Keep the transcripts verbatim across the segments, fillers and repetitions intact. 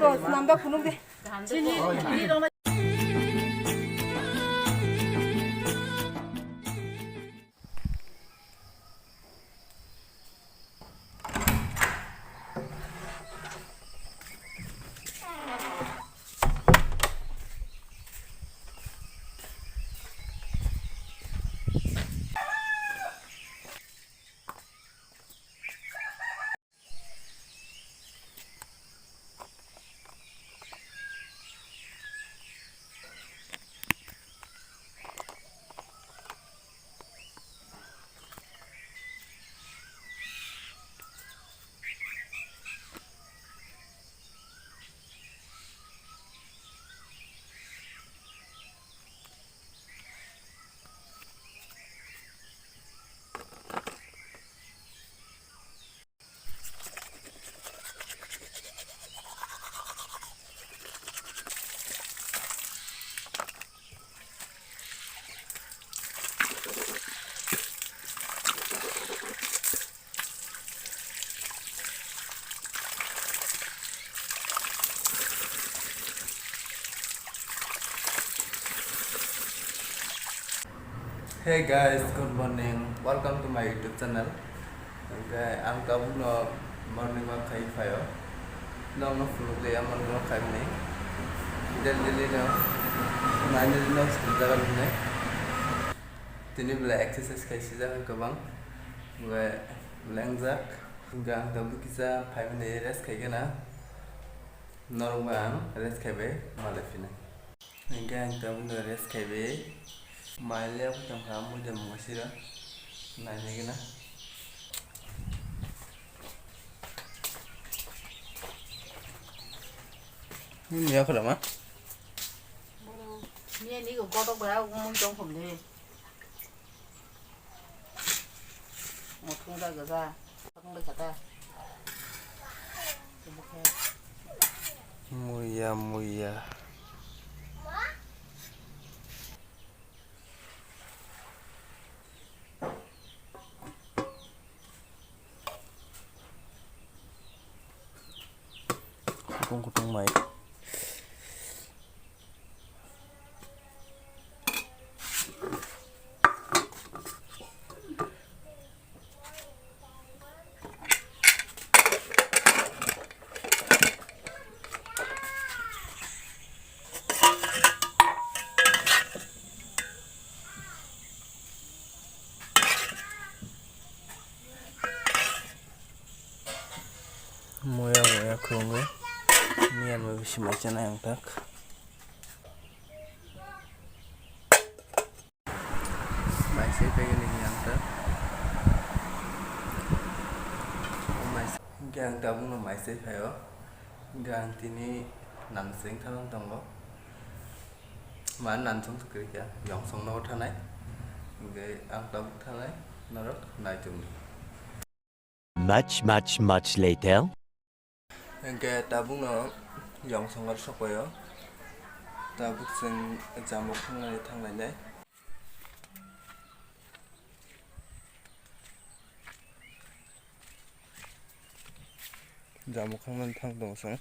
To, swnamda phunuk de. Hey guys, good morning. Welcome to my YouTube channel. Hwnkhe ang tabukno morning walk khai phaio. Nokno phunukliya morning walk khaimani. Daily daily no nine no school jaga nungnai. Tini belai exercise khai sijak kwbang. Hwnkhe lengjak. Hwnkhe ang tabuk kisa phaimani rest khaigena. Norok bai ang rest khaibai malai phinai. Hingke ang tabukno rest khaibai. Mai le tongkha muida mungsa sira. Nainai gana. Nini yakho ma? Miya ni ko kotok ba mui tong khom de. Muthung da gaja. Muthung da gaja. Muya, muya. Kutung kutung mai. Moya moya khulumwi miyan bai bisi mai chanai ang tak. Maisai paigani hiya ang tak. Hingke ang tabukno maisai phaio. Hingke ang tini nanseng thalong tongo. Ma nansong kwrwi kha, yongsong nogo thanai. Hingke ang tabuk thanai, norok nai tongdi. Much, much, much later. Hingke tabukno yongsongo sokpaio. Tabuk chwng jamuk thangnai thanglainai. Jamuk thangnani thang tongo chwng.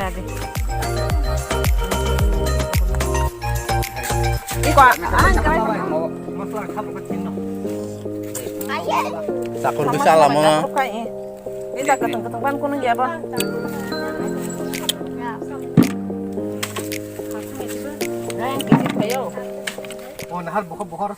Dadi. Sakur bisa lama. Ini tak keteng keteng pan kuning ya apa? Oh, nahar buka buka.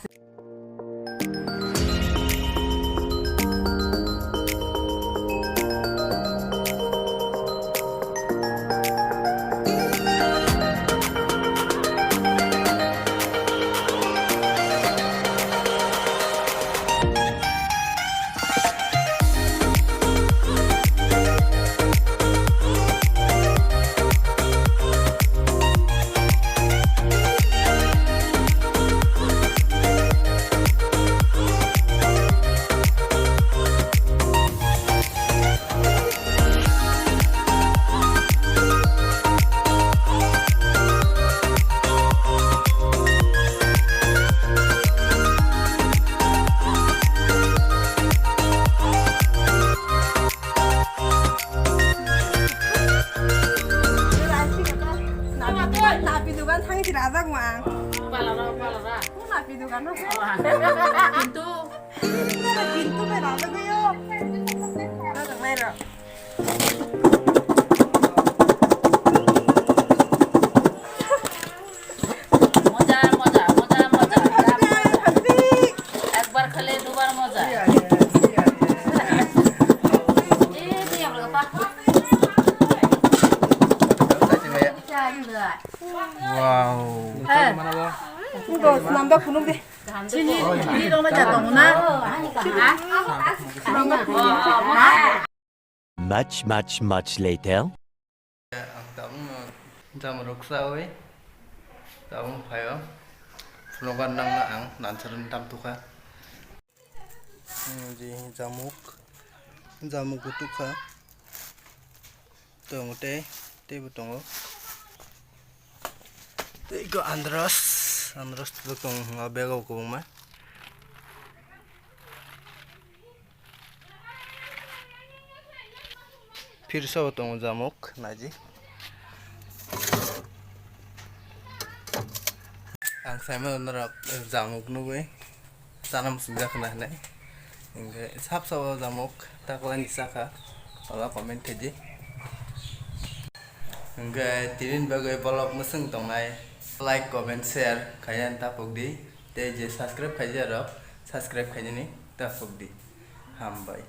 Napi dugan thangwi si rajak ma. Balara, balara. Napi dugan no. Kintu, kintu bai rajak yo. Rajak nai ro. মজা, মজা, মজা, মজা। একবার খেলে দুবার মজা। এই নিয়ে আমরা পা। Wow. Heh. Nando kunung de. Chini, chini roma jatong na. Ha? Ha? Much, much, much later. Ang tabukno jamu rok chawi tabuk phaio. Phunukar nangno ang nansarwni tam tukha. Hmm, ji jamuk, jamuk bo tukha. Tongo tei, teibo tongo. Tei ko andros, andros bo tongo, bego kwbangma. Phirsa bo tongo jamuk, naidi. Ang saimano norok jamuk nugwi chana muchungjak khna hinwi. Hinkhe sap sabo jamuk taklaini chakha, ola comment khaidi. Hinkhe tini bagwi vlog mwswng tongnai like, comment, share khaina tapukdi. Tei je subscribe khaijak rok, subscribe khainani ta phukdi. Hambai.